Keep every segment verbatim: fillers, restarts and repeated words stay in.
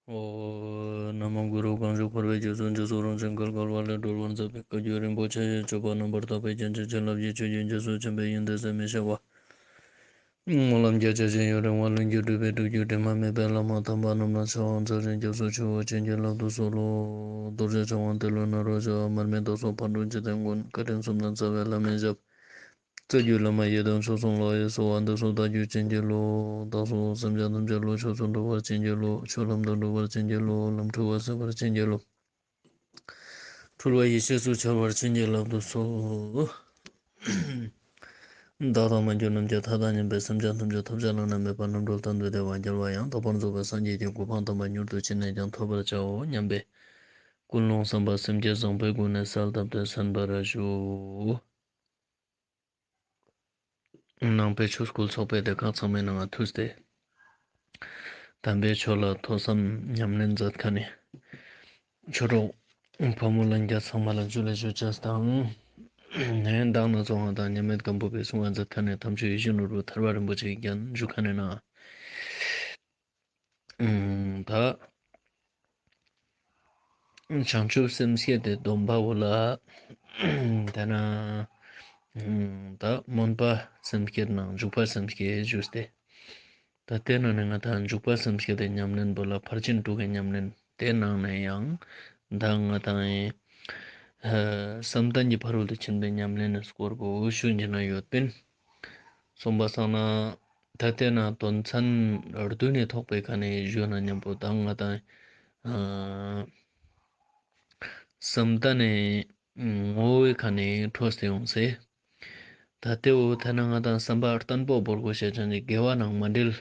ཨོ། ན་མོ་གུ་རུ། གང་ཞིག་འཁོར་བའི་རྒྱ་མཚོ་འཇིགས་སུ་རུང་ཞིང་བརྒལ་དཀའ་བ་ལས་སྒྲོལ་བར་མཛད་པའི་བཀའ་བརྒྱུད་རིན་པོ་ཆེ་ཡི་སྤྱོད་པ་རྣམ་པར་དག་པའི་རྒྱན་ཅན་བྱིན་རླབས་ཀྱི་ཆུ་རྒྱུན་རྒྱ་མཚོ་ཆེན་པོའི་ཡོན་ཏན་ཟད་མི་ཤེས་པ། སྨོན་ལམ་རྒྱ་ཆེ་ཞིང་ཡུན་རིང་བ་ལྷུན་གྱིས་གྲུབ་པའི་སྒྲུབ་བརྒྱུད་དྲི་མ་མེད་པའི་བླ་མ་དམ་པ་རྣམས་ལ་ཕྱག་འཚལ་ཞིང་སྐྱབས་སུ་མཆིའོ། བྱིན་གྱིས་བརླབ་ཏུ་གསོལ་ལོ། རྡོ་རྗེ་འཆང་དབང་ཏེ་ལོ་ནཱ་རོ་ཞེས་པ། མར་མི་དྭགས་སོགས་ཕག་གྲུ་འཇིག་རྟེན་མགོན། བཀའ་དྲིན་གསུམ་ལྡན་རྩ་བའི་བླ་མའི་ཞབས། རྩ་བརྒྱུད་བླ་མ་ཡི་དམ་ཆོས་སྲུང་ལ་ཡི་གསོལ་བ་འདེབས་སོ། བདག་རྒྱུད་བྱིན་གྱིས་རློབས། བདག་སོགས་སེམས་ཅན་ཐམས་ཅད་བློ་ཆོས་སུ་འགྲོ་བར་བྱིན་གྱིས་རློབས། ཆོས་ལམ་དུ་འགྲོ་བར་བྱིན་གྱིས་རློབས། ལམ་འཁྲུལ་བ་སེལ་བར་བྱིན་གྱིས་རློབས། འཁྲུལ་བ་ཡེ་ཤེས་སུ་འཆར་བར་བྱིན་གྱིས་བརླབ་ཏུ་གསོལ། བདག་དང་མ་གྱུར་ནམ་མཁའི་མཐའ་དང་མཉམ་པའི་སེམས་ཅན་ཐམས་ཅད་ཐོབ་བྱ་བླ་ན་མེད་པ་རྣམ་གྲོལ་དོན་དུ་བདེ་བ་རྒྱལ་བ་ཡང་དག་པར་རྫོགས་པའི་སངས་རྒྱས་ཀྱི་གོ་འཕང་དམ་པ་མྱུར་དུ་ཅི་ནས་ཀྱང་ཐོབ་པར་བྱའོ་སྙམ་པའི་ཀུན་སློང་བསམ་པ་སེམས་བསྐྱེད་བཟང་པོའི་སྒོ་ནས་གསལ་བཏབ་སྟེ་གསན་པར་ཞུ། ནང་པའི་ཆོས་སྐུལ་ཚོགས་པའི་སྡེ་ཁག་ཚང་མའི་ནང་ང་ཐུགས་ཏེ། དམ་པའི་ཆོས་ལ་ཐོས་བསམ་ཉམས་ལེན་མཛད་མཁན་ནི་ཆོས་གྲོགས་ཕོ་མོ་ལྷན་རྒྱས་ཚང་མ་ལ་ཇུ་ལེ་ཞུ་ཅེས་དང་། ནས་མདང་ནས་བཟུང་ང་དང་མཉམ་མེད་སྒམ་པོ་པའི་གསུང་བ་མཛད་མཁན་ནི་དམ་ཆོས་ཡིད་བཞིན་ནོར་བུ་ཐར་པ་རིན་པོ་ཆེའི་རྒྱན་ཞུ་མཁན་ནི་ན། ཨུམ། ད་བྱང་ཆུབ་སེམས་བསྐྱེད་དེ་སྡོམ་པ་བོ་ལ། དེ་ན་ཨུམ། ད་སྨོན་པ་སེམས་བསྐྱེད་ནང་འཇུག་པ་སེམས་བསྐྱེད་ཞུས་ཏེ། ད་དེ་ན་ནི་ང་དང་འཇུག་པ་སེམས་བསྐྱེད་དེ་ཉམས་ལེན་བོ་ལ་ཕར་ཕྱིན་དྲུག་གི་ཉམས་ལེན་དེ་ནང་ནས་ཡང་ད་ང་དང་ཨེ་བསམ་གཏན་གྱི་ཕ་རོལ་ཏུ་ཕྱིན་པའི་ཉམས་ལེན་ནི་སྐོར་བོ་ཞུ་ཉན་ན་ཡོད་པིན། སོང་པ་སང་ན་ད་དེ་ན་དོན་ཚན་བདུན་ནི་ཐོག་པའི་ཁ་ནས་ཞུ་ན་མཉམ་པོ་ད་ང་དང་ཨ་བསམ་གཏན་ནི་ངོ་བོའི་ཁ་ནས་འཕྲོས་ཏེ་ཡོང་སེ། ད་དེ་བོ་ཐ་ན་ང་དང་བསམ་པ་བརྟན་པོ་བོར་དགོས་ཤེས་ཅན་གྱི་དགེ་བ་ནང་མ་འབྲེལ་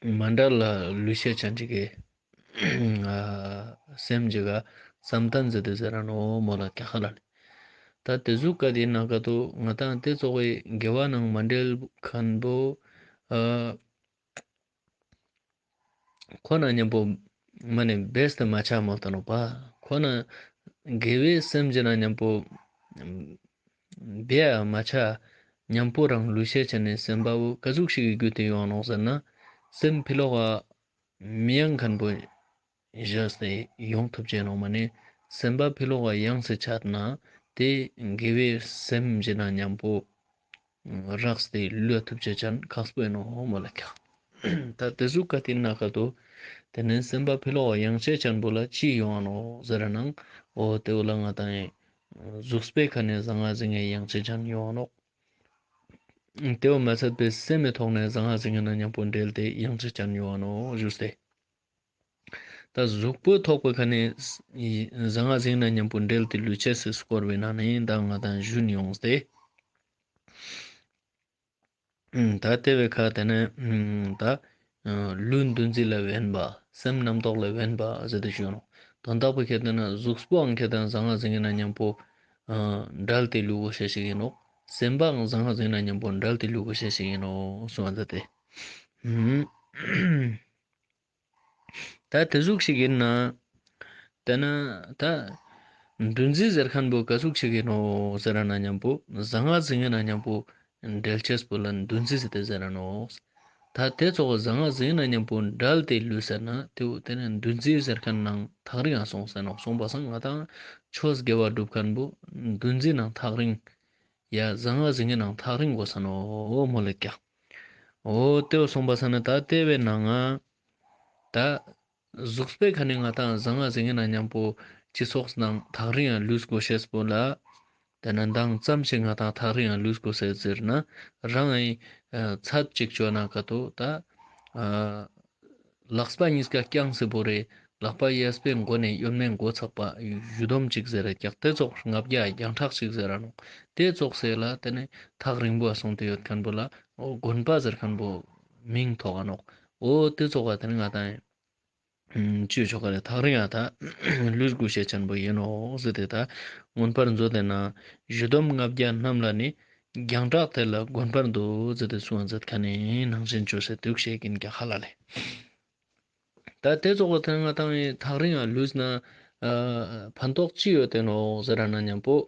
ཨ་མ་འབྲེལ་ལ་ལུས་ཤེས་ཅན་ཅིག་གི་ཨ་སེམས་ཅིག་ག་བསམ་གཏན་ཟེར་ཏེ་ཟེར་ར་ནོག་མོལ་ལ་ཀྱག་ཧ་ལ་ལེ། ད་དེ་ཟུག་ག་དེ་ན་ག་དུ་ང་དང་དེ་ཙོགས་པའི་དགེ་བ་ནང་མ་འབྲེལ་མཁན་པོ་ཨ་ཁོ་ན་མཉམ་པོ་མ་ནེ་བེས་ཏེ་མ་ཆ་མོལ་ཏ་ནོག་པ། ཁོ་ན་དགེ་བའི་སེམས་ཅན་ན་མཉམ་པོ་བེ་ཡ་མ་ཆ་མཉམ་པོ་རང་ལུས་ཤེས་ཅན་ནི་སེམས་པ་བོ་ག་ཟུག་ཞིག་གི་རྒྱུད་དེ་ཡོང་ནོག་ཟེར་ན། སེམས་ཕི་ལོག་ག་མི་ཡང་མཁན་པོ་བཞག་སྟེ་ཡོང་ཐུབ་ཅེས་ནོག་མ་ནེ། སེམས་པ་ཕི་ལོག་ག་ཡངས་སེ་ཆ་ན་དེ་དགེ་བའི་སེམས་ཅན་ན་མཉམ་པོ་རགས་ཏེ་ལུས་ཐུབ་ཅེས་ཅན་ཁག་པོ་ཨིན་ནོག་མོལ་ལ་ཀྱག། ད་དེ་ཟུག་ག་དེ་ན་ག་དུ་དེ་ནེ་སེམས་པ་ཕི་ལོག་ག་ཡངས་ཅེས་ཅན་པོ་ལ་ཅི་ཡོང་ང་ནོག་ཟེར་ན། འོ་དེ་བོ་ལ་ང་དང་གཟུགས་པོའི་ཁ་ནས་ཟང་ངེ་ཟིང་ངེ་ཡངས་ཅེས་ཅན་ཡོང་ང་ནོག། དེ་བོ་མ་ཚད་པའི་སེམས་མི་ཐོག་ནས་ཟང་ངེ་ཟིང་ངེ་ན་མཉམ་པོ་འབྲེལ་ཏེ་ཡངས་ཅེས་ཅན་ཡོང་ང་ནོག་ཞུས་ཏེ། ད་གཟུགས་པོ་ཐོག་པའི་ཁ་ནས་ཟང་ངེ་ཟིང་ངེ་ན་མཉམ་པོ་འབྲེལ་ཏེ་ལུས་ཅེས་སི་སྐོར་བའི་ནང་ནས་ད་ང་དང་ཞུ་ནི་ཡོངས་ཏེ། ད་དེ་བའི་ཁ་དེ་ནས་ད་ལུས་འདུ་འཛི་ལ་དབེན་པ། སེམས་རྣམ་རྟོག་ལ་དབེན་པ་ཟེར་ཏེ་ཞུ་ནོག། དོན་དག་པོ་ཁྱེད་དེ་ན་གཟུགས་པོའང་ཁྱེད་དེ་ན་ཟང་ངེ་ཟིང་ངེ་ན་མཉམ་པོ་འབྲེལ་ཏེ་ལུས་དགོས་ཤེས་ཤིག་ཨིན་ནོག། སེམས་པའང་ཟང་ངེ་ཟིང་ངེ་ན་མཉམ་པོ་འབྲེལ་ཏེ་ལུས་དགོས་ཤེས་ཤིག་ཨིན་ནོག་གསུངས་པ་མཛད་དེ། ད་དེ་ཟུག་ཞིག་ཨིན་ན། དེ་ན་ད་འདུ་འཛི་ཟེར་མཁན་པོ་ག་ཟུག་ཞིག་ཨིན་ནོག་ཟེར་ན་མཉམ་པོ་ཟང་ངེ་ཟིང་ངེ་ན་མཉམ་པོ་འབྲེལ་ཅེས་པོ་ལ་འདུ་འཛི་ཟེར་ཏེ་ཟེར་ར་ནོག། ད་དེ་ཙོགས་ཟང་ངེ་ཟིང་ངེ་ན་མཉམ་པོ་འབྲེལ་ཏེ་ལུས་ཟེར་ན་དེ་བོ་དེ་ནེ་འདུ་འཛི་ཟེར་མཁན་ནང་ཐག་རིང་ང་སོང་ཟེར་ནོག། སོང་པ་སང་ང་དང་ཆོས་དགེ་བ་སྒྲུབ་མཁན་པོ་འདུ་འཛི་ནང་ཐག་རིང་ཡ་ཟང་ངེ་ཟིང་ངེ་ནང་ཐག་རིང་དགོས་ས་ནོག་མོལ་ལ་ཀྱག། འོ་དེ་བོ་སོང་པ་སང་ན་ད་དེ་བའི་ནང་ང་ད་གཟུགས་པོའི་ཁ་ནས་ང་དང་ཟང་ངེ་ཟིང་ངེ་ན་མཉམ་པོ་སྤྱི་ཚོགས་ནང་ཐག་རིང་ང་ལུས་དགོས་ཤེས་པོ་ལ། དེ་ན་མདང་ཙམ་ཞིག་ང་དང་ཐག་རིང་ང་ལུས་དགོས་ཟེར་ཟེར་ན། རང་ཨེ་ཚད་ཅིག་བཅོ་ན་ག་དུ་ད་ལག་པ་གཉིས་ཀ་རྐྱང་སེ་བོར་རེ། ལག་པ་གཡས་པའི་མགོ་ནས་གཡོན་མའི་མགོ་ཚག་པ་གཞུ་འདོམ་ཅིག་ཟེར་ར་ཀྱག། དེ་ཙོགས་ལྔ་བརྒྱ་རྒྱང་གྲགས་ཅིག་ཟེར་ར་ནོག། དེ་ཙོགས་སེ་ལ་དེ་ནེ་ཐག་རིང་པོ་སོང་སྟེ་ཡོད་མཁན་པོ་ལ་འོ་དགོན་པ་ཟེར་མཁན་པོ་མིང་ཐོགས་ས་ནོག། འོ་དེ་ཙོགས་ལ་དེ་ནེ་ང་དང་ཅི་ཆོག་ག་རེ་ཐག་རིང་ང་ད་ལུས་དགོས་ཤེས་ཅན་པོ་ཨིན་ནོག་ཟེར་ཏེ། ད་མངོན་པར་མཛོད་དེ་ན་གཞུ་འདོམ་ལྔ་བརྒྱ་རྣམས་ལ་ནི། རྒྱང་གྲགས་དེ་ལ་དགོན་པར་འདུ་ཟེར་ཏེ་གསུངས་པ་མཛད་མཁན་ནི་ནང་བཞིན་བཅོས་སེ་འདུག་ཤེས་ཀྱིན་ཀྱག་ཧ་ལ་ལེ། ད་དེ་ཙོགས་ལ་དེ་ང་དང་ཐག་རིང་ང་ལུས་ན་ཨ་ཕན་ཐོགས་ཅི་ཡོད་དེ་ནོག་ཟེར་ན་མཉམ་པོ།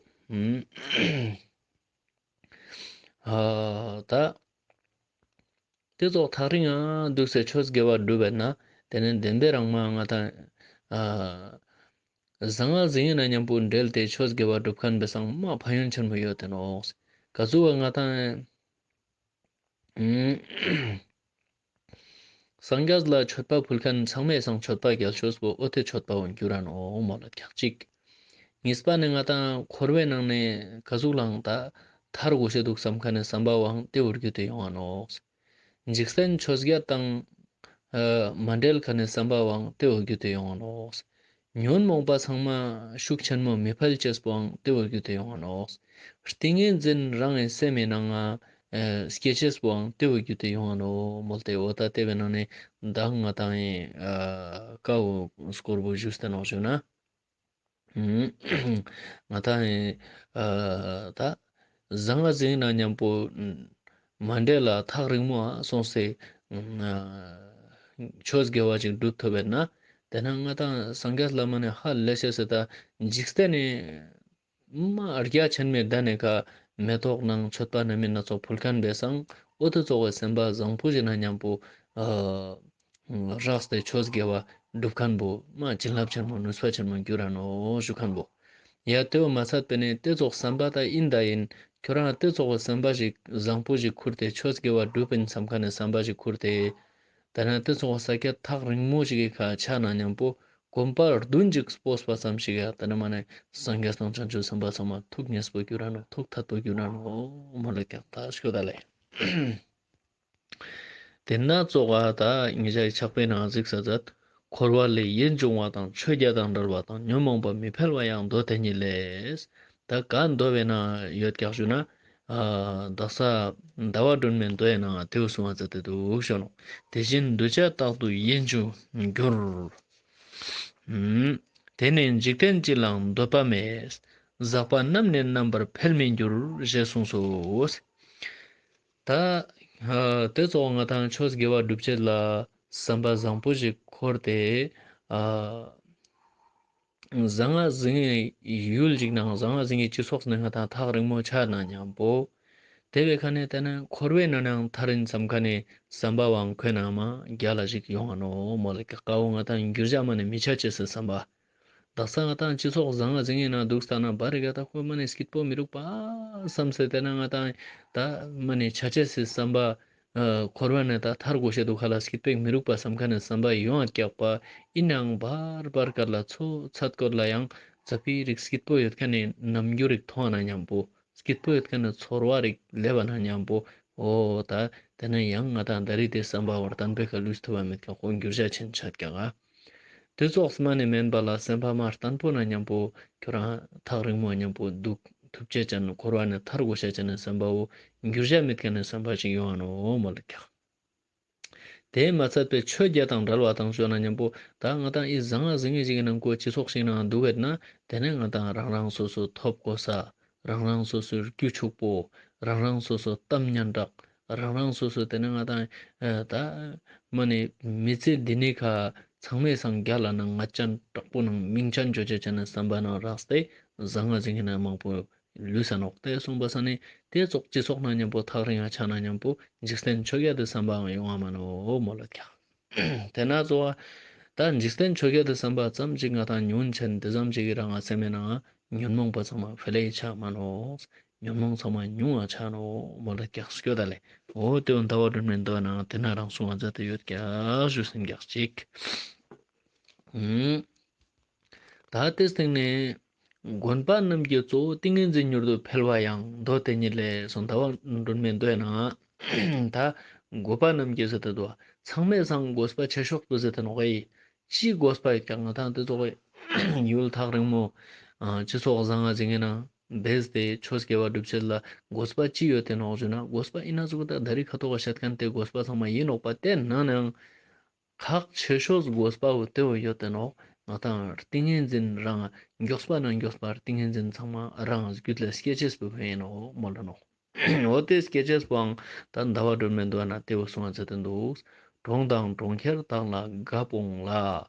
ཨ་ད་ དེ་ཙོགས་ཐག་རིང་ང་འདུག་སེ་ཆོས་དགེ་བ་སྒྲུབ་པ་ན་དེ་ནེ་བདེན་པའི་རང་མ་ང་ཏང་ཨ་ཟང་ང་ཟིང་ངེ་ན་མཉམ་པོ་འབྲེལ་ཏེ་ཆོས་དགེ་བ་སྒྲུབ་ཁན་བེ་སང་མ་ཕན་ཡོན་ཆེན་མོ་ཡོད་དེ་ནོག། ག་ཟུག་བ་ང་ཏང་སངས་རྒྱས་ལ་མཆོད་པ་ཕུལ་ཁན་ཚང་མའི་སང་མཆོད་པ་རྒྱལ་ཤོས་པོ་འོ་དེ་མཆོད་པ་བོ་འགྱུར་ར་ནོག་མོལ་ལ་ཀྱག་ཅིག། གཉིས་པ་ནི་ང་ཏང་འཁོར་བའི་ནང་ནེ་ག་ཟུག་ལའང་ད་ཐར་དགོས་ཤེས་འདུག་བསམ་ཁན་ནི་བསམ་པ་བོའང་དེ་བོ་བརྒྱུད་དེ་ཡོང་ང་ནོག། འཇིག་རྟེན་ཆོས་བརྒྱད་དང་ཨ་མ་འབྲེལ་ཁན་ནི་བསམ་པ་བོའང་དེ་བོ་བརྒྱུད་དེ་ཡོང་ང་ནོག། ཉོན་མོངས་པ་ཚང་མ་ཤུགས་ཆེན་མོ་མི་འཕེལ་ཅེས་པོའང་དེ་བོ་བརྒྱུད་དེ་ཡོང་ང་ནོག། ཏིང་ངེ་འཛིན་རང་གི་སེམས་སི་ནང་ང་ཨ་སྐྱེ་ཅེས་པོའང་དེ་བོ་བརྒྱུད་དེ་ཡོང་ང་ནོག་མོལ་ཏེ། འོ་ད་དེ་བོའི་ནང་ནེ་མདང་ང་ཏང་ཨ་ཀ་བོ་སྐོར་བོ་ཞུས་ཏེ་ནོག་ཞུ་ན། ང་ཏང་ཨ་ད་ཟང་ང་ཟིང་ངེ་ན་མཉམ་པོ་མ་འབྲེལ་ལ་ཐག་རིང་མོ་སོང་སྟེ་ཨ་ཆོས་དགེ་བ་ཅིག་སྒྲུབ་ཐུབ་པ་ན་དེ་ན་ང་ཏང་སངས་རྒྱས་ལ་མ་ནེ་ཧ་ལས་ཤེས་སི་ད་འཇིག་རྟེན་ནི་མ་རྒྱ་ཆེན་མོའི་ད་ནེ་ཀ་མེ་ཏོག་ནང་མཆོད་པ་སྣ་མིན་སྣ་ཚོགས་ཕུལ་ཁན་བེ་སང་འོ་དེ་ཙོགས་སི་སེམས་པ་བཟང་པོ་ཞིག་ན་མཉམ་པོ་ཨ་རགས་ཏེ་ཆོས་དགེ་བ་སྒྲུབ་ཁན་བོ་མ་བྱིན་རླབས་ཆེན་མོ་ནུས་པ་ཆེན་མོ་འགྱུར་ར་ནོག་ཞུ་ཁན་བོ། ཡ་དེ་བོ་མ་ཚད་པ་ནེ་དེ་ཙོགས་བསམ་པ་ད་ཡིན་ད་ཡིན་ཁྱོ་རང་དེ་ཙོགས་སི་བསམ་པ་ཞིག་བཟང་པོ་ཞིག་ཁུར་ཏེ་ཆོས་དགེ་བ་སྒྲུབ་པིན་བསམ་ཁན་ནི་བསམ་པ་ཞིག་ཁུར་ཏེ་ད་ན་དེ་ཙོགས་ས་ཀྱད་ཐག་རིང་མོ་ཞིག་གི་ཁ་ཆ་ན་མཉམ་པོ་གོམ་པ་བདུན་ཅིག་སྤོས་པ་ཙམ་ཞིག་ཡ་ད་ནི་མ་ནེ་སངས་རྒྱས་དང་བྱང་ཆུབ་སེམས་དཔའ་ཚང་མ་ཐུགས་མཉེས་པོ་གྱུར་ར་ནོག། ཐུགས་ཐད་པོ་གྱུར་ར་ནོག་མོལ་ལ་ཀྱག་ད་ཞུ་ད་ལེ། དེ་ན་ཙོགས་ད་ཉེ་ཞའི་ཕྱག་དཔེའི་ནང་གཟིགས་ས་མཛད། འཁོར་བ་ལས་ཡིད་འབྱུང་བ་དང་། ཆོས་བརྒྱད་དང་བྲལ་བ་དང་། ཉོན་མོངས་པ་མི་འཕེལ་བ་ཡང་། མདོ་དེ་ཉིད་ལས། ད་ག་མདོ་བོའི་ནང་ཡོད་ཀྱག་ཞུ་ན། ཨ་དག་ས་ཟླ་བ་སྒྲོན་མེའི་མདོའི་ནང་དེ་བོ་གསུངས་པ་མཛད་དེ་འདུག་ཞུ་ནོག། དེ་བཞིན་འདུས་བྱས་རྟག་ཏུ་ཡིད་འབྱུང་འགྱུར། ཨུམ། དེ་ནི་འཇིག་རྟེན་སྤྱི་ལའང་འདོད་པ་མེད། ཟག་པ་རྣམས་ནི་རྣམ་པར་འཕེལ་མི་འགྱུར། ཞེས་གསུངས་སོ། ད་ཨ་དེ་ཙོགས་ང་ཏང་ཆོས་དགེ་བ་སྒྲུབ་ཅེས་ལ་བསམ་པ་བཟང་པོ་ཞིག་ཁུར་ཏེ་ཨ་ཟང་ང་ཟིང་ངེ་ཡུལ་ཅིག་ནང་ཟང་ང་ཟིང་ངེ་སྤྱི་ཚོགས་ནང་ང་ཏང་ཐག་རིང་མོ་ཆ་ན་མཉམ་པོ། དེ་བོའི་ཁ་ནེ་དེ་ན་འཁོར་བའི་ནང་ནའང་ཐར་ཡིན་བསམ་ཁན་ནི་བསམ་པ་བོའང་ཁོའི་ནང་མ་རྒྱལ་ལ་ཞིག་ཡོང་ང་ནོག་མོལ་ལ་ཀྱག། ཀ་བོ་ང་ཏང་འགྱུར་བ་མ་ནེ་མི་ཆ་ཅེས་སི་བསམ་པ། དག་ས་ང་ཏང་སྤྱི་ཚོགས་ཟང་ང་ཟིང་ངེ་ན་འདུག་ས་ན་བར་རི་ག་ད་ཁོ་མ་ནེ་སྐྱིད་པོ་མི་རུག་པ་བསམ་སེ་དེ་ན་ང་ཏང་ད་མ་ནེ་ཆ་ཅེས་སི་བསམ་པ། ཨ་འཁོར་བ་ནེ་ད་ཐར་དགོས་ཤེས་འདུག་ཁ་ལ་སྐྱིད་པོ་མི་རུག་པ་བསམ་ཁན་ནི་བསམ་པ་ཡོང་ང་ཀྱག་པ། ཡིན་ནའང་བར་བར་ཀ་ལ་ཚོ་ཚད་སྐོར་ལ་ཡང་ཙ་པིག་རིག་སྐྱིད་པོ་ཡོད་ཁན་ནི་རྣམ་འགྱུར་རིག་མཐོང་ན་མཉམ་པོ། སྐྱིད་པོ་ཡོད་ཁན་ནི་ཚོར་བ་རིག་ལེབ་ན་མཉམ་པོ། འོ་ད་དེ་ན་ཡང་ང་ཏང་ད་རེས་དེ་བསམ་པ་བར་དན་པའི་ཁ་ལུས་ཐུབ་པ་མེད་ཀྱག། ཁོ་འགྱུར་བ་ཆེན་ཆ་ཀྱག་ག། དེ་ཙོགས་མ་ནེ་མེན་པ་ལ་སེམས་པ་མ་བརྟན་པོ་ན་མཉམ་པོ་ཁྱོ་རང་ཐག་རིང་མོ་མཉམ་པོ་འདུག་ཐུབ་ཅེས་ཅན་འཁོར་བ་ནེ་ཐར་དགོས་ཤེས་ཅན་ནི་བསམ་པ་བོ་འགྱུར་བ་མེད་ཁན་ནི་བསམ་པ་ཞིག་ཡོང་ང་ནོག་མོལ་ཀྱག། དེ་མ་ཚད་པའི་ཆོས་བརྒྱད་དང་བྲལ་བ་དང་ཞུ་ན་མཉམ་པོ་ད་ང་ཏང་ཨི་ཟང་ང་ཟིང་ངེ་ཞིག་གི་ནང་ཀོ་སྤྱི་ཚོགས་ཤིག་ནང་འདུག་ཡོད་ན་དེ་ནེ་ང་ཏང་རང་རང་སོ་སོ་ཐོབ་གོ་ས། རང་རང་སོ་སོའི་རྒྱུ་ཕྱུག་པོ། རང་རང་སོ་སོ་གཏམ་སྙན་གྲགས། རང་རང་སོ་སོ་དེ་ནེ་ང་ཏང་ཨ་ད་མ་ནེ་མི་ཚེ་འདི་ནེ་ཁ་ཚང་མའི་སང་རྒྱལ་ལ་ནང་ང་ཅན་དྲག་པོ་ནང་མིང་ཅན་འཇོ་ཅེས་ཅན་ནི་བསམ་པ་ནང་རགས་ཏེ་ཟང་ང་ཟིང་ངེ་ན་མང་པོ་ལུས་ས་ནོག། དེ་གསུངས་པ་ས་ནེ་དེ་ཙོགས་སྤྱི་ཚོགས་ནང་མཉམ་པོ་ཐག་རིང་ང་ཆ་ན་མཉམ་པོ་འཇིག་རྟེན་ཆོས་བརྒྱད་དི་བསམ་པའང་ཡོང་ང་མ་ནོག་མོལ་ཀྱག། དེ་ན་གཙོ་བོ་ད་འཇིག་རྟེན་ཆོས་བརྒྱད་དི་བསམ་པ་ཙམ་ཞིག་ང་ཏང་ཉུང་ཆེན་དེ་ཙམ་ཞིག་གི་རང་ང་སེམས་ནང་ཉོན་མོངས་པ་ཚང་མ་འཕེལ་ལེ་ཆ་མ་ནོག། ཉོན་མོངས་ཚང་མ་ཉུང་ང་ཆ་ནོག་མོལ་ཀྱག་སྐྱོ་ད་ལེ། འོ་དེ་བོ་ཟླ་བ་སྒྲོན་མེའི་མདོ་ནང་དེ་ན་རང་གསུངས་པ་མཛད་དེ་ཡོད་ཀྱག་ཞུ་ཟིན་ཀྱག་ཅིག། ཨུམ། ད་དེའི་སྟེང་ནེ་དགོན་པ་རྣམས་ཀྱི་གཙོ་བོ་ཏིང་ངེ་འཛིན་མྱུར་དུ་འཕེལ་བ་ཡང་། མདོ་དེ་ཉིད་ལས་གསུངས། ཟླ་བ་སྒྲོན་མེའི་མདོའི་ནང་ད་དགོན་པ་རྣམས་ཀྱི་ཟེར་ཏེ་འདུག། ཚང་མའི་སང་དགོས་པ་ཆེ་ཤོས་པོ་ཟེར་ཏེ་ནོག་ཨེ། ཅི་དགོས་པ་ཡོད་ཀྱག་ང་ཏང་དེ་ཙོགས་ཡུལ་ཐག་རིང་མོ་ཨ་སྤྱི་ཚོགས་ཟང་ང་ཟིང་ངེ་ནང་བེས་ཏེ་ཆོས་དགེ་བ་སྒྲུབ་ཅེས་ལ་དགོས་པ་ཅི་ཡོད་དེ་ནོག་ཞུ་ན་དགོས་པ་ཨིན་ན་ཟུག་ད་ད་རིག་ཁ་ཐོག་ག་བཤད་ཁན་དེ་དགོས་པ་ཚང་མ་ཡིན་ནོག་པ། དེ་ནང་ནའང་ཁག་ཆེ་ཤོས་དགོས་པ་བོ་དེ་བོ་ཡོད་དེ་ནོག། ང་ཏང་ཏིང་ངེ་འཛིན་རང་མགྱོགས་པ་ནང་མགྱོགས་པར་ཏིང་ངེ་འཛིན་ཚང་མ་རང་རྒྱུད་ལ་སྐྱེ་ཅེས་པོ་ཡིན་ནོག་མོལ་ལ་ནོག། འོ་དེ་སྐྱེ་ཅེས་པོའང་ད་ཟླ་བ་སྒྲོན་མེའི་མདོ་ན་དེ་བོ་གསུངས་པ་མཛད་དེ་འདུག། གྲོང་དང་གྲོང་ཁྱེར་དག་ལ་དགའ་སྤོངས་ལ།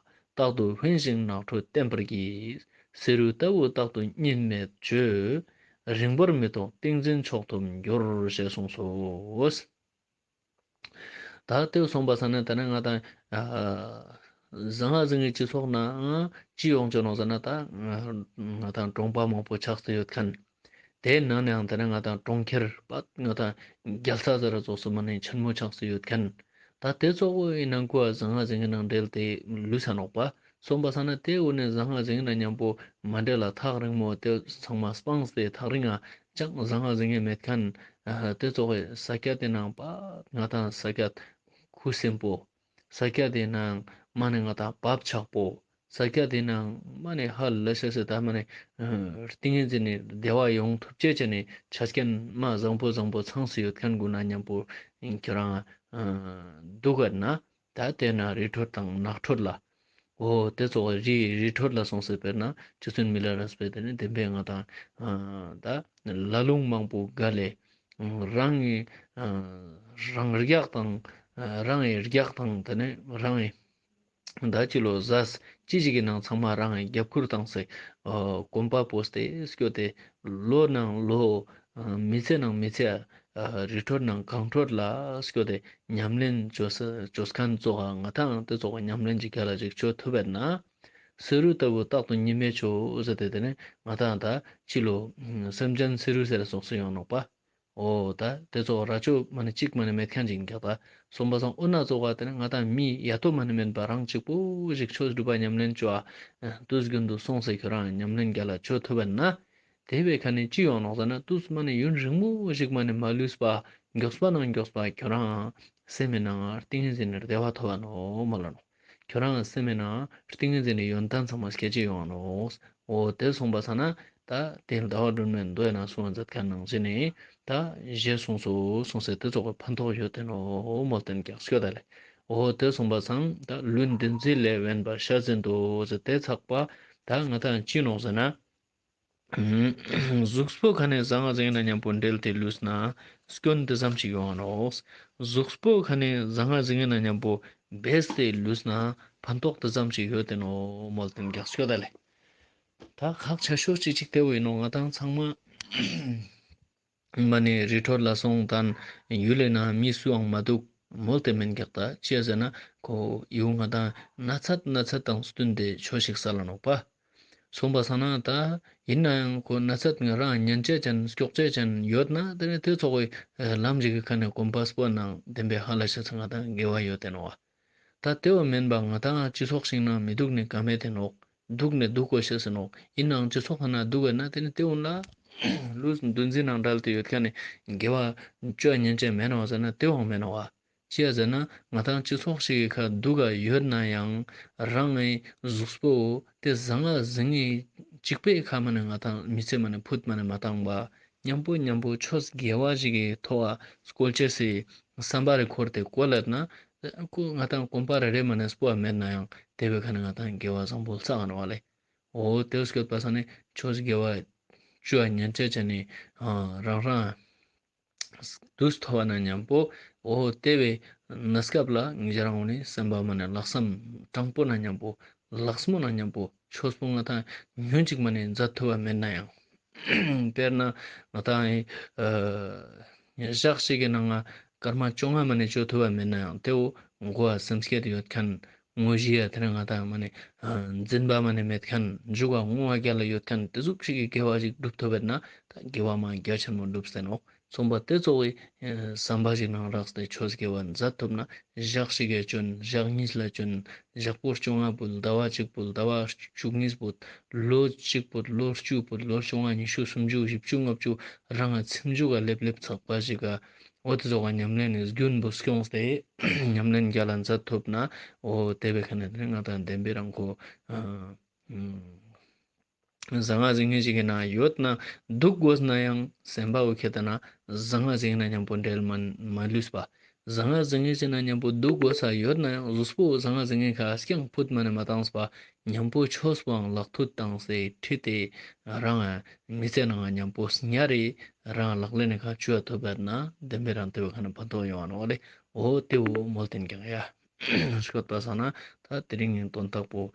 རྟག་ཏུ་ཕན་ཞིང་ནགས་ཁྲོད་བརྟེན་པར་གྱིས། བསེ་རུ་ལྟ་བུ་རྟག་ཏུ་གཉིད་མེད་སྤྱོད། རིང་པོར་མི་ཐོགས་ཏིང་འཛིན་མཆོག་ཐོབ་འགྱུར། ཞེས་གསུངས་སོ། ད་དེ་སོང་པ་ས་ན་ད་ནི་ང་དང་ཨ་ཟང་ཟིང་གི་སྤྱི་ཚོགས་ནང་ཅི་ཡོང་ཅེས་ནོག་ཟེར་ན། ད་ང་དང་གྲོང་པ་མང་པོ་ཆགས་ཏེ་ཡོད་ཁན། དེའི་ནང་ནའང་ད་ནི་ང་དང་གྲོང་ཁྱེར་པ་ང་དང་རྒྱལ་ས་ཟེར་ར་ཙོགས་སུ་མ་ནི་ཆེན་མོ་ཆགས་ཏེ་ཡོད་ཁན། ད་དེ་ཙོགས་པོའི་ནང་ཁུལ་ཟང་ཟིང་གི་ནང་འབྲེལ་ཏེ་ལུས་ས་ནོག་པ། སོང་པ་ས་ན་དེ་འོ་ནི་ཟང་ཟིང་ན་མཉམ་པོ་མ་འབྲེལ་ལ་ཐག་རིང་མོ་དེ་ཚང་མ་སྤངས་ཏེ་ཐག་རིང་ང་ཅང་ཟང་ཟིང་མེད་ཁན། ཨ་དེ་ཙོགས་ས་ཀྱད་དེ་ནང་པ་ང་དང་ས་ཀྱད་ཁུ་སིམ་པོ། ས་ཀྱད་དེ་ནང་མ་ནི་ང་དང་བབ་ཆགས་པོ། ས་ཀྱད་དེ་ནང་མ་ནི་ཧ་ལས་ཤེས་ཤེས་ད་མ་ནི་ཨ་ཏིང་ངེ་འཛིན་ནི་བདེ་བ་ཡོང་ཐུབ་ཅེས་ཅན་ནི་ཆ་རྐྱེན་མ་བཟང་པོ་བཟང་པོ་ཚང་སྟེ་ཡོད་ཁན་གུན་ན་མཉམ་པོ་ཁྱོ་རང་ཨ་འདུག་ག་ན། ད་དེ་ན་རི་ཁྲོད་དང་ནགས་ཁྲོད་ལ། འོ་དེ་ཙོགས་རི་རི་ཁྲོད་ལ་སོང་སྟེ་དཔེར་ན་རྗེ་བཙུན་མི་ལ་རས་པས་དེ་ནི་བདེན་པའི་ང་དང་ཨ་ད་ལ་ལུང་མང་པོ་བརྒལ་ལེ་རང་གི་ཨ་རང་རྒྱགས་དང་ཨ་རང་གི་རྒྱགས་དང་དེ་ནི་རང་གི་ད་ཅི་ལོ་ཟས་ཅི་ཞིག་གི་ནང་ཚང་མ་རང་གི་རྒྱབ་ཁུར་བཏང་སྟེ་ཨ་གོམ་པ་སྤོས་ཏེ་སྐྱོད་དེ་ལོ་ནང་ལོ་ཨ་མི་ཚེ་ནང་མི་ཚེ་ཨ་རི་ཁྲོད་ནང་གངས་ཁྲོད་ལ་སྐྱོད་དེ་ཉམས་ལེན་ཅོ་ས་ཅོ་ཁན་ཙོགས་ང་དང་དེ་ཙོགས་ཉམས་ལེན་ཅིག་ག་ལ་ཅིག་ཅོ་ཐུབ་པ་ན། བསེ་རུ་ལྟ་བུ་རྟག་ཏུ་ཉི་མའི་ཆོས་ཟེར་ཏེ་དེ་ནི་ང་དང་ད་ཅི་ལོ་སེམས་ཅན་བསེ་རུ་ཟེར་སོགས་སུ་ཡོང་ནོག་པ། འོ་ད་དེ་ཙོགས་ར་ཅོ་མ་ནི་གཅིག་མ་ནི་མེད་ཁན་ཅིག་ག་ད་སོང་པ་སང་འོ་ན་ཙོགས་དེ་ནི་ང་དང་མི་ཡ་ཏོ་མ་ནི་མེད་པ་རང་གཅིག་པོ་ཞིག་ཆོས་སྒྲུབ་པ་ཉམས་ལེན་ཅོ་ཨ་དུས་རྒྱུན་དུ་སོང་སྟེ་ཁྱོ་རང་ཉམས་ལེན་ག་ལ་ཅོ་ཐུབ་པ་ན། དེ་བས་ཁ་ནས་ཅི་ཡོང་ནོག་ཟེར་ན་དུས་མ་ནི་ཡུན་རིང་མོ་ཞིག་མ་ནི་མ་ལུས་པ་མགྱོགས་པ་ནང་མགྱོགས་པ་ཁྱོ་རང་སེམས་ནང་ཏིང་ངེ་འཛིན་ནི་བདེ་བ་ཐོབ་པ་ནོག་མོལ་ལ་ནོག་ཁྱོ་རང་སེམས་ནང་ཏིང་ངེ་འཛིན་ནི་ཡོན་ཏན་ཚང་མ་སྐྱེ་ཅི་ཡོང་ནོག་འོ་དེ་སོང་པ་ས་ན་ད་དེ་ཟླ་བ་སྒྲོན་མེ་མདོ་ཡི་ནང་གསུངས་མཛད་ཁན་ནང་བཞིན་ནི་ད་ཞེས་གསུངས་སོ་གསུངས་སེ་དེ་ཙོགས་ཕན་ཐོགས་ཡོད་དེ་ནོག་མོལ་ཏེ་ཀྱང་སྐྱོད་ད་ལེ། འོ་དེ་སོང་པ་སང་ད་ལུས་འདུ་འཛི་ལས་དབེན་པར་བྱ་ཟིན་ཏོ་ཟེར་ཏེ་ཚགས་པ་ད་ང་དང་ཅི་ནོག་ཟེར་ན། གཟུགས་པོ་ཁ་ནས་ཟང་ཟིང་ན་མཉམ་པོ་འབྲེལ་ཏེ་ལུས་ན་སྐྱོན་དེ་ཙམ་ཞིག་ཡོང་ནོག་གཟུགས་པོ་ཁ་ནས་ཟང་ཟིང་ན་མཉམ་པོ་བེས་ཏེ་ལུས་ན་ཕན་ཐོགས་དེ་ཙམ་ཞིག་ཡོད་དེ་ནོག་མོལ་ཏེ་ཀྱང་སྐྱོད་ད་ལེ། ད་ཁག་ཆེ་ཤོས་ཅིག་ཅིག་དེ་བོ་ཡིན་ནོག་ང་དང་ཚང་མ་མ་ནི་རི་ཁྲོད་ལ་སོང་དང་ཡུལ་ལས་ན་མི་སུའང་མ་འདུག་མོལ་ཏེ་མེན་ཀྱག་ད་ཅི་ཟེར་ན་ཁོ་ཡུལ་ང་དང་ན་ཚད་ན་ཚད་དང་བསྟུན་ཏེ་ཆོས་ཤིག་སལ་ལ་ནོག་པ། སོང་པ་སང་ན་ད་ཡིན་ནའང་ཁོ་ན་ཚད་ང་རང་ཉན་ཅེས་ཅན་སྐྱོག་ཅེས་ཅན་ཡོད་ན་དེ་ནི་དེ་ཙོགས་པའི་ལམ་ཞིག་གི་ཁ་ནས་གོམ་པ་སྤོ་ནང་བདེན་པའི་ཧ་ལ་ཤ་ཚ་ང་དང་དགེ་བ་ཡོད་དེ་ནོག་བ། ད་དེ་བོ་མེན་པ་ང་དང་སྤྱི་ཚོགས་ཤིག་ནང་མི་འདུག་ནི་ཀ་མེད་དེ་ནོག་འདུག་ནི་འདུག་གོ་ཤེས་སི་ནོག་ཡིན་ནའང་སྤྱི་ཚོགས་ཁ་ན་འདུག་ག་ན་དེ་ནི་དེ་བོ་ལ་ལུས་འདུ་འཛི་ནང་འབྲེལ་ཏེ་ཡོད་ཁན་ནི་དགེ་བ་ཅོ་ཉན་ཅེས་མེན་ནོག་ཟེར་ན་དེ་བོ་མེན་ནོག་བ། ཅི་ཡ་ཟེར་ན་ང་དང་སྤྱི་ཚོགས་ཤིག་གི་ཁ་འདུག་ག་ཡོད་ནའང་རང་གི་གཟུགས་པོ་དེ་ཟང་ཟིང་ངི་གཅིག་པའི་ཁ་མ་ནི་ང་དང་མི་ཚེ་མ་ནི་ཕུད་མ་ནི་མ་བཏང་བ། མཉམ་པོ་མཉམ་པོ་ཆོས་དགེ་བ་ཞིག་གི་ཐོག་བཀོལ་ཅེས་སི་བསམ་པ་རེ་འཁོར་ཏེ་བཀོལ་ལད་ན་ཁོ་ང་དང་གོམ་པ་རེ་རེ་མ་ནི་སྤོ་བ་མེད་ནའང་དེ་བོའི་ཁ་ནས་ང་དང་དགེ་བ་བཟང་པོ་བསགས་ནོག་བ་ལེ། འོ་དེ་སྐྱོད་པ་སང་ནི་ཆོས་དགེ་བ་ཅོ་ཉན་ཅེས་ཅན་ནི་རང་རང་དུས་ཐོབ་པ་ན་མཉམ་པོ་འོ་དེ་བོའི་གནས་སྐབས་ལ་ང་རང་ངོ་ནི་སེམས་པ་མ་ནི་ལྷག་བསམ་དྲང་པོ་ན་མཉམ་པོ་ལྷག་བསམ་ན་མཉམ་པོ་ཆོས་པོ་ང་དང་ཉུང་ཅིག་མ་ནི་མཛད་ཐུབ་པ་མེད་ནའང་དཔེར་ན་ང་དང་ཨ་ཞག་ཅིག་གི་ནང་ང་སྐར་མ་བཅོ་ལྔ་མ་ནི་ཅོ་ཐུབ་པ་མེད་ནའང་དེ་བོ་མགོ་བ་སེམས་བསྐྱེད་ཡོད་ཁན་དངོས་གཞི་ཡ་དེ་ནི་ང་དང་མ་ནི་ཨ་འཛིན་པ་མ་ནི་མེད་ཁན་མཇུག་ག་བསྔོ་བ་རྒྱལ་ལ་ཡོད་ཁན་དེ་ཟུག་ཞིག་གི་དགེ་བ་ཞིག་སྒྲུབ་ཐུབ་པ་ན་ད་དགེ་བ་མ་རྒྱ་ཆེན་མོ་སྒྲུབ་སྟེ་ནོག་སོང་པ་དེ་ཙོགས་སི་བསམ་པ་ཞིག་ནང་རགས་ཏེ་ཆོས་དགེ་བ་མཛད་ཐུབ་ན་ཞག་ཅིག་གི་སྐྱོན་ཞག་གཉིས་ལ་སྐྱོན་ཞག་པོ་བཅོ་ལྔ་ཕུད་ཟླ་བ་གཅིག་ཕུད་ཟླ་བ་བཅུ་གཉིས་ཕུད་ལོ་གཅིག་ཕུད་ལོ་བཅུ་ཕུད་ལོ་བཅོ་ལྔ་ཉི་ཤུ་སུམ་ཅུ་བཞི་བཅུ་ལྔ་བཅུ་རང་ང་ཚིམ་འཇུག་ག་ལེབ་ལེབ་ཚགས་པ་ཞིག་ག་འོ་དེ་ཙོགས་ཉམས་ལེན་ནི་རྒྱུན་པོ་སྐྱོང་སྟེ་ཉམས་ལེན་རྒྱལ་ལ་མཛད་ཐུབ་ན་འོ་དེ་བོའི་ཁ་ནས་དེ་ནི་ང་དང་བདེན་པའི་རང་ཁོ་ཨ་ཟང་ཟིང་ངེ་ཞིག་གི་ནང་ཡོད་ན་འདུག་དགོས་ན་ཡང་སེམས་པ་འོ་ཁེ་ཏེ་ན་ཟང་ཟིང་ན་མཉམ་པོ་འབྲེལ་མ་མ་ལུས་པ། ཟང་ཟིང་ངེ་ཞིག་ན་མཉམ་པོ་འདུག་དགོས་ས་ཡོད་ན་ཡང་གཟུགས་པོ་ཟང་ཟིང་ངེ་ཁ་རྐྱང་ཕུད་མ་ནི་མ་བཏང་པ། མཉམ་པོ་ཆོས་པོའང་ལག་མཐུད་བཏང་སྟེ་ཁྲིད་དེ་རང་མི་ཚེ་ནང་མཉམ་པོ་ཉ་རེ་རང་ལག་ལེན་ནི་ཁ་ཅོ་ཐུབ་པ་ན་བདེན་པའི་རང་དེ་བོའི་ཁ་ནས་ཕན་ཐོགས་ཡོང་བ་ནོག་ལེ། འོ་དེ་བོ་མོལ་ཏེ་ཀྱང་ཡ། སྐྱོད་པ་སང་ན་ད་དེ་རིང་ངི་དོན་དག་པོ་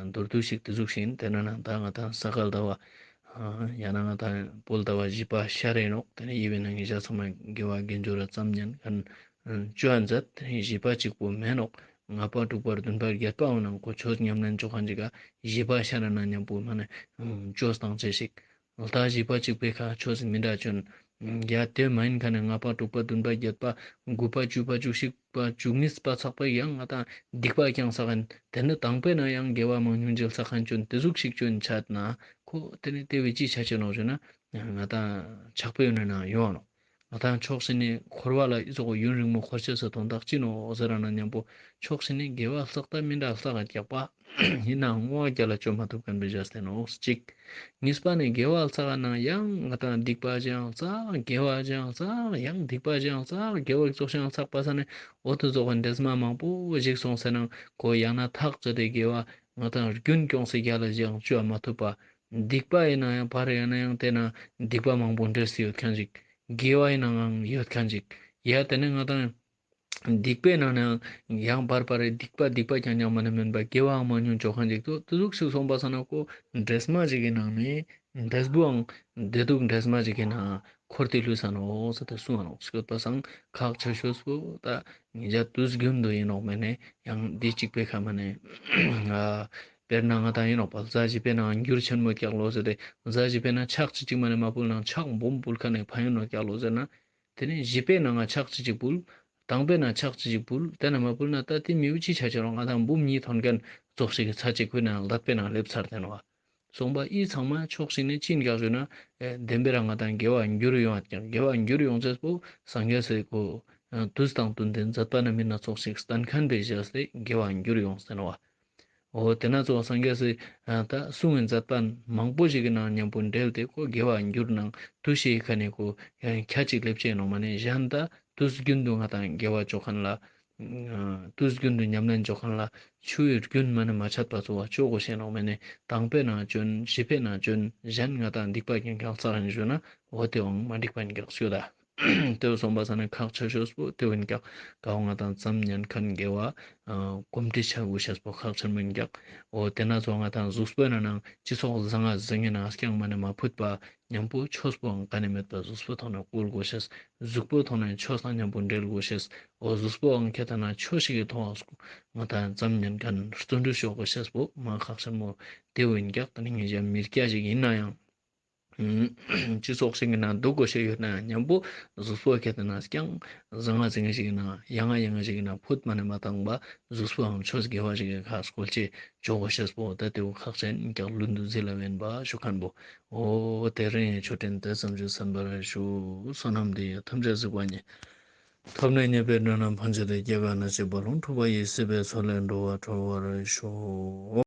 མདོར་བསྡུས་ཤིག་དེ་ཟུག་ཤིག་ཡིན། དེ་ན་ནང་ད་ང་དང་ས་ག་ཟླ་བ་ཡང་ན་ང་དང་བོད་ཟླ་བ་བཞི་པ་ཤར་རེ་ནོག་དེ་ནས་ཡིན་པའི་ནང་ངི་ཞག་ཚང་མ་དགེ་བ་དགེ་སྦྱོར་ར་ཙམ་ཉན་ཁན་ ཨ་བཅོ་མཛད། བཞི་པ་གཅིག་པོ་མེན་ནོག། ལྔ་པ་དྲུག་པ་བདུན་པ་བརྒྱད་པ་འོ་ནང་ཁོ་ཆོས་ཉམས་ལེན་བཅོ་ཁན་ཅིག་ག་བཞི་པ་ཤ་ར་ན་ཉམ་པོ་མ་ནེ་ཨ་བཅོས་བཏང་ཅེས་ཤིག། ལྟ་བཞི་པ་གཅིག་པོའི་ཁ་ཆོས་མི་འདྲ་ཅོ་ན། ཡ་དེ་མ་ཡིན་ཁ་ནེ་ལྔ་པ་དྲུག་པ་བདུན་པ་བརྒྱད་པ་དགུ་པ་བཅུ་པ་བཅུ་གཅིག་པ་བཅུ་གཉིས་པ་ཚག་པ་ཡང་ང་ཏང་སྡིག་པ་རྐྱང་བསགས་ཡིན། དེ་ནི་དང་པོའི་ནང་ཡང་དགེ་བ་མང་ཉུང་འཇལ་བསགས་ཁན་ཅོ་ན་དེ་ཟུག་ཞིག་ཅོ་ན་ཆ་ན་ཁོ་དེ་ནི་དེ་བས་ཅི་ཆ་ཆེ་ནོག་ཞུ་ན་ང་ཏང་ཆག་པོའི་ནང་ཡོང་ནོག། ང་ཏང་ཕྱོགས་ཤིག་ནེ་འཁོར་བ་ལ་ཨི་ཙོགས་ཡུན་རིང་མོ་འཁོར་ཅེས་སི་དོན་དག་ཅི་ནོག་ཟེར་ར་ན་ཉམ་པོ་ཕྱོགས་ཤིག་ནེ་དགེ་བ་བསགས་ད་མི་འདྲ་བསགས་རྒྱག་པ་ཡིན་ནའང་བསྔོ་བ་རྒྱལ་ལ་བཅོ་མ་ཐུབ་ཁན་པའི་བཞག་སྟེ་ནོག་གཅིག། གཉིས་པ་ནི་དགེ་བ་བསགས་ན་ཡང་ང་ཏང་སྡིག་པ་ཅིག་ཡང་བསགས། དགེ་བ་ཅིག་ཡང་བསགས། ཡང་སྡིག་པ་ཅིག་ཡང་བསགས། དགེ་བ་ཙོགས་ཤིག་ཡང་བསགས་པ་ས་ནེ་འོ་དེ་ཙོགས་ཀྱི་འདྲེས་མ་མང་པོ་ཞིག་སོང་ཟེར་ན་ཁོ་ཡང་ན་ཐག་ཆོད་དེ་དགེ་བ་ང་ཏང་རྒྱུན་སྐྱོང་སའི་རྒྱལ་ལ་ཅིག་ཡང་བཅོ་མ་ཐུབ་པ། སྡིག་པ་ཡིན་ན་ཡང་ཕར་ཡང་ན་ཡང་དེ་ན་སྡིག་པ་མང་པོ་འདྲེས་ཏེ་ཡོད་ཁན་ཅིག། དགེ་བ་ཡིན་ནའང་ཡོད་ཁན་ཅིག། ཡ་དེ་ནེ་ང་ཏང་སྡིག་པའི་ནང་ནའང་ཡང་བར་བར་སྡིག་པ་སྡིག་པ་རྐྱང་རྐྱང་མ་ནེ་མེན་པ་དགེ་བའང་མང་ཉུང་བཅོ་ཁན་ཅིག་ཏོ་དེ་ཟུག་ཞིག་སོང་པ་ས་ན་ཁོ་འདྲེས་མ་ཞིག་གི་ནང་ནེ་འབྲས་བུའང་བདེ་སྡུག་འདྲེས་མ་ཞིག་གི་ནང་འཁོར་ཏེ་ལུས་ས་ནོག་ཟེར་ཏེ་གསུངས་ནོག། སྐྱོད་པ་སང་ཁག་ཆེ་ཤོས་པོ་ད་ཉེ་རང་དུས་རྒྱུན་དུ་ཡིན་ནོག་མ་ནེ་ཡང་འདི་གཅིག་པའི་ཁ་མ་ནེ་དཔེར་ན་ང་ཏང་ཡིན་ནོག་པ་གཟའ་བཞི་པའི་ནང་འགྱུར་ཆེན་མོ་རྒྱག་ལོ་ཟེར་ཏེ་གཟའ་བཞི་པའི་ནང་ཕྱག་ཅིག་ཅིག་མ་ནེ་མ་ཕུལ་ན་ཕྱག་འབུམ་ཕུལ་ཁན་ནི་ཕན་ཡོན་ནོ་རྒྱག་ལོ་ཟེར་ན། དེ་ནེ་བཞི་པའི་ནང་ང་ཕྱག་ཅིག་ཅིག་ཕུལ། དང་པོའི་ནང་ཕྱག་ཅིག་ཅིག་ཕུལ། དེ་ནེ་མ་ཕུལ་ན་ད་དེ་མི་བོ་ཅི་ཆ་ཆེ་རུང་ང་ཏང་འབུམ་གཉིས་ཐོན་ཁན་ཙོགས་ཤིག་གི་ཚད་ཅིག་ཁོ་ན་ལ་དཔེ་ནང་སླེབས་ཚར་ཏེ་ནོག། སོང་པ་ཨི་ཚང་མ་ཕྱོགས་ཤིག་ནེ་ཅི་ཡིན་ཀྱག་ཞུ་ན་བདེན་པའི་རང་ང་ཏང་དགེ་བ་འགྱུར་ཡོང་བ་ཀྱང་དགེ་བ་འགྱུར་ཡོང་ཅེས་པོ་སངས་རྒྱས་སི་ཁོ་དུས་དང་བསྟུན་ཏེ་མཛད་པ་ན་མི་སྣ་ཙོགས་ཤིག་བསྟན་ཁན་པའི་བཞག་སྟེ་དགེ་བ་འགྱུར་ཡོང་ཟེར་ནོག། འོ་དེ་ན་ཙོགས་སངས་རྒྱས་སི་ད་གསུང་བའི་མཛད་པ་མང་པོ་ཞིག་གི་ནང་ཉམ་པོ་འབྲེལ་ཏེ་ཁོ་དགེ་བ་འགྱུར་ནང་དུ་ཤེས་ཁན་ནི་ཁོ་ཁྱད་ཅིག་སླེབས་ཅེས་ནོག་མ་ནེ་གཞན་ད་དུས་རྒྱུན་དུ་ང་ཏང་དགེ་བ་བཅོ་ཁན་ལ་དུས་རྒྱུན་དུ་ཉམས་ལེན་བཅོ་ཁན་ལ་ཆུའི་རྒྱུན་མ་ནེ་མ་ཆད་པ་ཙོགས་བཅོ་དགོས་ཤེས་ནོག་མ་ནེ་དང་པོའི་ནང་ཅོ་ན་བཞི་པའི་ནང་ཅོ་ན་གཞན་ང་ཏང་སྡིག་པ་རྐྱང་རྐྱང་བསགས་ཡིན་ཞུ་ན་འོ་དེ་བོའང་མ་འགྲིག་པ་ཡིན་ཀྱག་ཞུ་ད། དེ་བོ་སོང་པ་ས་ན་ཁག་ཆེ་ཤོས་པོ་དེ་བོ་ཡིན་ཀྱག། ཀ་བོ་ང་ཏང་ཙམ་ཉན་ཁན་དགེ་བ་གོམས་འདྲིས་ཆ་དགོས་ཤེས་པོ་ཁག་ཆེན་མོ་ཡིན་ཀྱག། འོ་དེ་ན་ཙོགས་ང་ཏང་གཟུགས་པོའི་ནང་ནང་སྤྱི་ཚོགས་ཟང་ངེ་ཟིང་ངེ་ནང་རྐྱང་མ་ནེ་མ་ཕུད་པ་ཉམ་པོ་ཆོས་པོའང་ག་ནེ་མེད་པ་གཟུགས་པོ་ཐོག་ནེ་བཀོལ་དགོས་ཤེས། གཟུགས་པོ་ཐོག་ནེ་ཆོས་དང་ཉམ་པོ་འབྲེལ་དགོས་ཤེས། འོ་གཟུགས་པོའང་ཁྱད་ད་ན་ཆོས་ཤིག་གི་ཐོག་ང་ཏང་ཙམ་ཉན་ཁན་བརྩོན་འགྲུས་ཤོག་དགོས་ཤེས་པོ་མ་ཁག་ཆེན་མོ་དེ་བོ་ཡིན་ཀྱག། ད་ནི་ངེད་ཅག་མི་སྐྱ་ཞིག་ཡིན་ན་ཡང་སྤྱི་ཚོགས་ཤིག་གི་ནང་འདུག་དགོས་ཤེས་ཡོད་ན་ཡང་ཉམ་པོ་གཟུགས་པོ་ཁྱད་ད་ན་རྐྱང་ཟང་ངེ་ཟིང་ངེ་ཞིག་གི་ནང་ཡ་ང་ཡ་ང་ཞིག་གི་ནང་ཕུད་མ་ནེ་མ་བཏང་པ་གཟུགས་པོའང་ཆོས་དགེ་བ་ཞིག་གི་ཁ་སྐོལ་ཅེས་བཅོ་དགོས་ཤེས་པོ་ད་དེ་བོ་ཁག་ཆེན་ཀྱག། ལུས་འདུ་འཛི་ལ་དབེན་པ་ཞུ་ཁན་པོ། འོ་དེ་རིང་ཆོས་ཐུན་དེ་ཙམ་ཞིག་གསན་པར་ཞུ། བསོད་ནམས་འདི་ཡིས་ཐམས་ཅད་གཟིགས་པ་ཉིད། ཐོབ་ནས་ཉེས་པའི་དགྲ་རྣམས་ཕམ་བྱས་ཏེ། སྐྱེ་རྒ་ན་འཆིའི་རྦ་ཀློང་འཁྲུགས་པ་ཡི། སྲིད་པའི་མཚོ་ལས་འགྲོ་བ་སྒྲོལ་བར་ཤོག།